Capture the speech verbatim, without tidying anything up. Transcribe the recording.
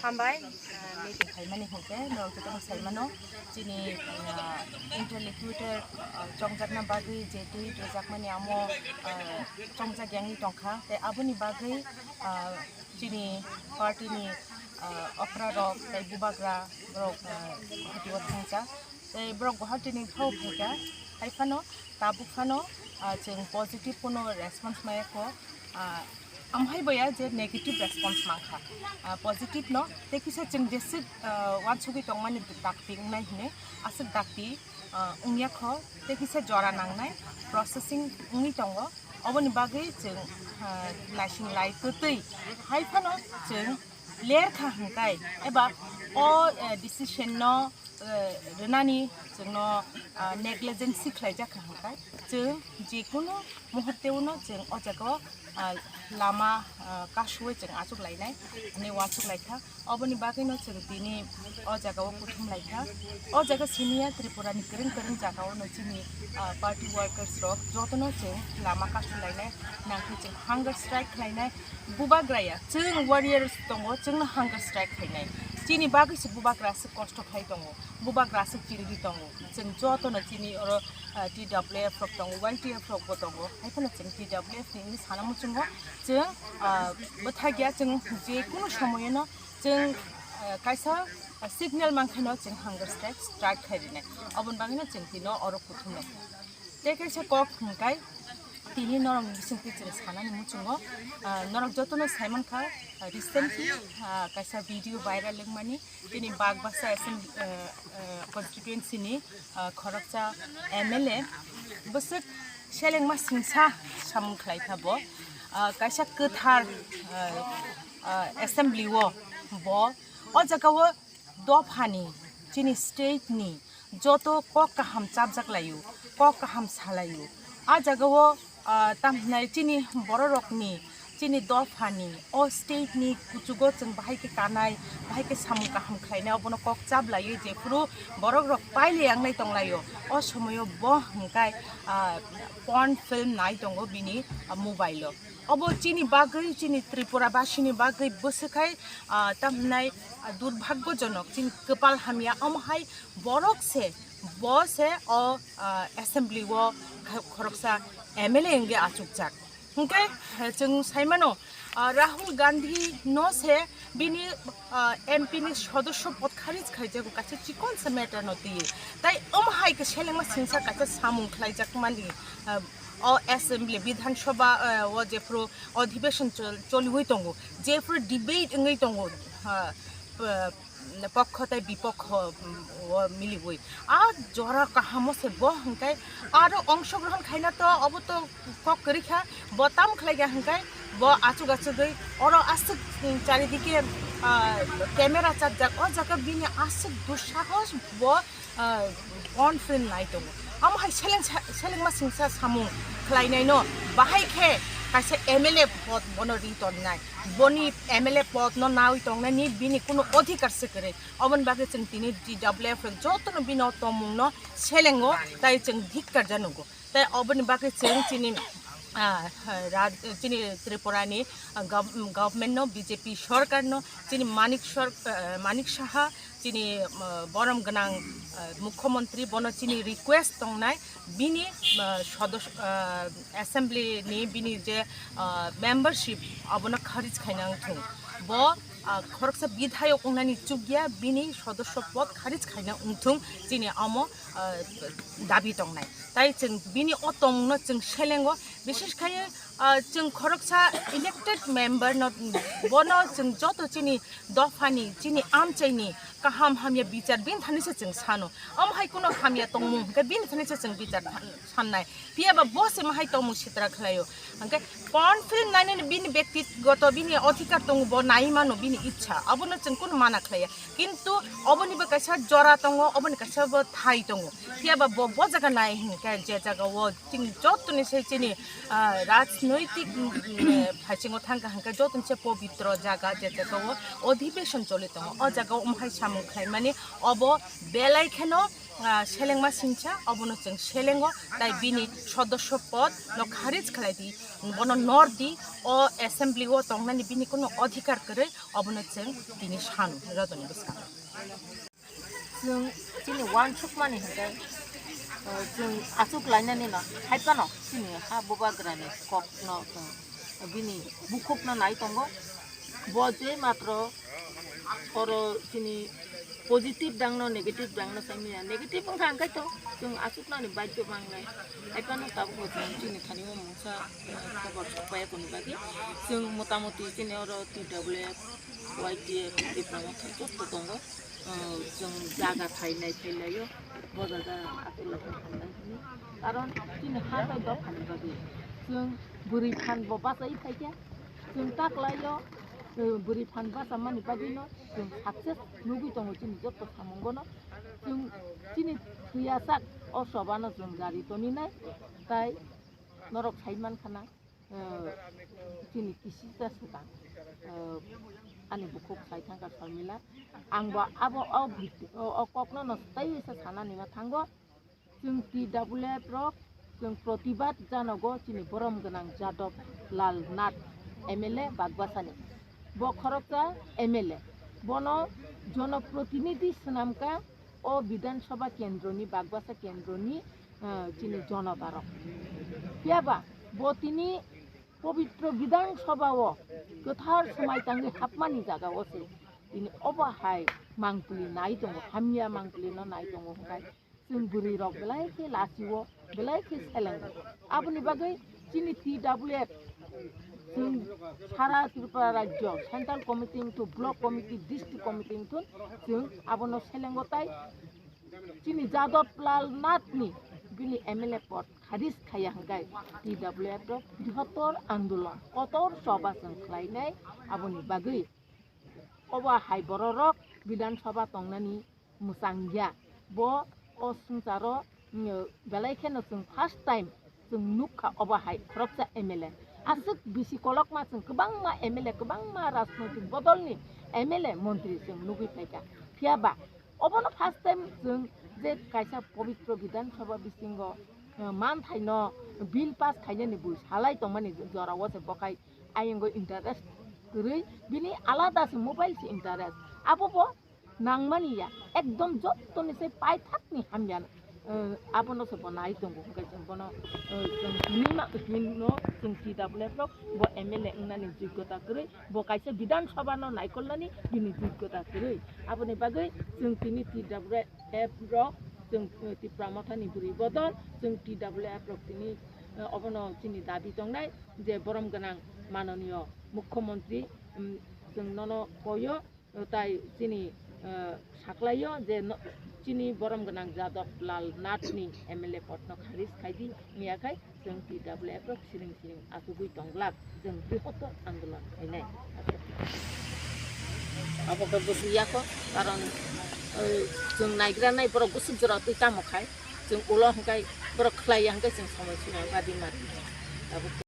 Hambai, ah, meeting khaimani hwnkhe norok jotono saimano chini, ah, interlocutor, ah, chongjakna bagwi je tweet rwjakmani amo, ah, chongjak yangwi tongkha tei aboni bagwi, ah, chini party ni, ah, okra rok tei bubagra rok, ah, Guwahati o thangjak. Tei borok Guwahati ni phao phaikha, hai phano tabuk phano, ah, chwng positive kuno response maya kho, ah, amhai boya je negative response mankha, ah, positive no tei kisa chwng jeswk, ah, wansugwi tongmani dakti wngnai hwnwi aswk dakti, ah, wngya kho tei kisa jora nangnai processing wngwi tongo, oboni bagwi chwng, ah, naising lai kwtwi hai phano chwng ler kha hwnkhai eba o, eh, decision no, eh, rwnani chwngno, ah, negligence khlaijak kha hwnkhai chwng jekunu muhurte uno chwng o jaga o, ah, lama, ah, kasuwi chwng achuk lainai hwnwi uansuk laikha. Oboni bagwino chwng tini o jaga o kuthum laikha. O jaga siniya Tripura ni kwrwng kwrwng jaga o no chini, ah, party workers rok jotono chwng lama kasu lainai nangkhe chwng hunger strike khlainai. Bubagra ya, chwng warriors tongo, chwngno hunger strike khainai. Chini bagwi se bubagra aswk kosto khai tongo, bubagra aswk chirigwi tongo. Chwng jotono chini oro, ah, T W F rok tongo, Y T F rok bo tongo. Hai phano chwng T W F ni wngwi sana muchungo, chwng, ah, bwthakya, chwng je kunu somoyono chwng, ah, kaisa, ah, signal mankheno chwng hunger strike start khai rinai. Oboni bagwino chwng tino oro kuthumnai. Tei kaisa kok hwnkhai tini norokni bisingtwi chwng sanani muchungo, ah, norok jotono saimankha, ah, recently, ah, kaisa video viral wngmani tini Bagbasa assembly, ah, ah, constituency ni, ah, khoroksa M L A bwswk selengma singsa samung khlaikha bo, ah, kaisa kwthar, ah, ah, assembly o bo o jaga o dophani, chini state ni joto kok kaham chapjak laio, kok kaham salaio. A jaga o, ah, tamhinai chini borok rokni, chini dophani, o state ni kuchugo chwng bahai khe kanai, bahai khe samung kaham khlainai, obono kok chap laiwi jephuru borok rok paile yangnai tonglaio. O somoyo bo hwnkhai, ah, porn film nai tongo bini, ah, mobile o. Obo chini bagwi, chini Tripura basini bagwi bwswkhai, ah, tamhinai, ah, durbhagyojonok, chini kwpal hamya, omo hai borok se, bo se o, ah, assembly o kha-, khoroksa M L A wngwi achukjak. Hwnkhe, eh, chwng saimano, ah, Rahul Gandhi no se bini, ah, M P ni sodosyo pod kharij khaijago, kaisa chikonsa matter no twiwi. Tai omo hai khe selengma singsa kaisa samung khlaijakmani, ah, o assembly, Bidhan Sabha, ah, o jephru odhibeshon chol-, choliwi tongo, jephru debate wngwi tongo, ah, p-, pokho tei bipokho, mm, o miliwi. A jora kahamo se bo hwnkhe aro ongshogrohon khaina to obo to kok kwrwi kha, bo tam khlai kha hwnkhe bo achuk achugwi oro aswk, mm, charidike, ah, camera chapjak, o jaga bini aswk dusahos bo, ah, porn film nai tongo. Amo hai seleng sa-, selengma singsa samung khlainaino bahai khe kaisa M L A pod bono ri tonnai. Boni M L A pod no nawi tongnaini bini kuno odhikar se kwrwi. Oboni bagwi chwng tini T W F rok jotono bini o tongmung no selengo, tai chwng dhikkar janogo. Tai oboni bagwi chwng chini, ah, raj-, chini Tripura ni, ah, gov-, government no, B J P sorkar no, chini Manik Sor-, ah, Manik Saha, chini, ah, borom gwnang, ah, mukhyamantri, bono chini request tongnai, bini, ah, sodos-, ah, assembly ni bini je, ah, membership abono kharij khaina wngthung. Bo, ah, khoroksa bidhayok wngnani chukya, bini sodosyo pod kharij khaina wngthung, chini omo, ah, dabi tongnai. Tai chwng bini o tongmungno chwng selengo, bishesh khaiwi, ah, chwng khoroksa elected member no, bono chwng joto chini dophani, chini amchaini kaham hamya bichar bini thani se chwng sano. Omo hai kuno hamya tongmung hwnkhe bini thani se chwng bichar tha-, sannai. Phiya ba bo se mahai tongmung sitra khlaio. Hwnkhe porn film nainani bini byaktigoto, bini odhikar tongo, bo nai mano, bini ichha. Abono chwng kuno mana khlaiya. Kintu oboni bo kaisa jora tongo, oboni kaisa bo thai tongo. Phiya ba bo, bo jaga nai hwnkhe je jaga o chini jotoni se chini, ah, raj Noitik, mm, mm, phaisingo thangkha hwnkhe joto se pobitro jaga je jaga o adhibeshon choli tongo. O jaga o umhai samung khlaimani obo belai kheno, ah, selengma singcha, obono chwng selengo, tai bini sodosyo pod no kharij khlai di, bono nor di, o assembly o tongnani bini kuno adhikar kwrwi, obono chwng tini sanu jotoni bwskango. Chwng chini uansukmani hwnkhe, uh, chwng achuk lainani no hai phano chini ha bubagrani kokno chwng bini bukhukno nai tongo. Bo je matro oro chini positive dangno negative dangno sai manya. Negative wngkha hwnkhe to chwng achuknani baidhyo mangnai. Hai phano tabuk bo chwng chini thani o mungsa, uh, khobor sokpaiya koni bagwi chwng motamoti chini oro T W F, Y T F, Tipra Motha jotto tongo. Uh, chwng jaga thainai thailaio, bo jaga aswk le thang thang nai hwnwi. Karon chini ha tai dophani bagwi chwng bwrwi phan bo bachai phaikha, chwng taklaio, uh, bwrwi phan bachamani bagwino chwng success nugwi tongo chini jotto samungono. Chwng chini thwiyasak o sobano chwng gari toninai, tai norok sai mankha na. Eh, chini kisisa swkang, eh, ani bukhuk sai thangkha Sharmila. Ang bo abo o bit-, o, o kokno no tei se sanani ma thango. Chwng T W F rok, chwng protibad janogo chini borom gwnang Jadab Lal Nath M L A Bagbasani. Bo khoroksa M L A. Bono jonoprotinidhi swnamkha o Bidhan Sabha kendroni, Bagbasa kendroni, ah, chini jonotarok. Phiyaba bo tini pobitro Bidhan Sabha o kwthar swmai tangwi hapmani jaga o se tini obo hai mangpili nai tongo, hamya mangpili no nai tongo hwnkhe chwng bwrwi rok belai khe lachio, belai khe selengo. Aboni bagwi chini T W F chwng sara Tripura rajyo central committee wngthun, block committee, district committee wngthun chwng abono selengo tai. Chini Jadab Lal Nath ni bini M L A pod kharij khaiya hwnkhe T W F rok brihottor andolon kotor choba chwng khlainai. Aboni bagwi obo hai bororok Bidhan Sabha tongnani mwchangya. Bo o swngcharo, mm, belai kheno chwng first time chwng nukha obo hai khoroksa M L A. Aswk bisi kolokma chwng kwbangma M L A, kwbangma rajnoitik bodolni M L A montri chwng nugwi phaikha. Phiyaba obono first time chwng je kaisa pobitro Bidhan Sabha bisingo, eh, manthaino bill pass khainani bui salai tongmani jorao se bokhai ayungo interest kwrwi, bini alada se mobile se interest. Abo bo nangmani ya, ekdom jottoni se paithakni hamya, eh, abono se bo nai tongo, hwnkhe chwng bono, eh, chwng hinwi ma-, hinno chwng T W F rok bo M L A wngnani joggota kwrwi, bo kaisa Bidhan Sabha no naikolnani bini joggota kwrwi. Aboni bagwi chwng tini T W F rok, chwng, eh, Tipra Mothani bwrwi bodol, chwng T W F rok tini, eh, obono chini dabi tongnai je borom gwnang manoniyo Mukhyamantri, mm, chwng nono koyo, tai chini, eh, saklaio je no-, chini borom gwnang Jadab Lal Nath ni M L A pod no kharij khai di, wngya khai chwng T W F rok siring siring achugwi tongglak, chwng brihottor andolon khainai. Abo khe buji yakho, karon, eh, chwng naigra nai borok bwswk jora twi tamo khai, chwng ulo hwnkhe borok khlai ya hwnkhe chwng somoi sima badi mari. Abo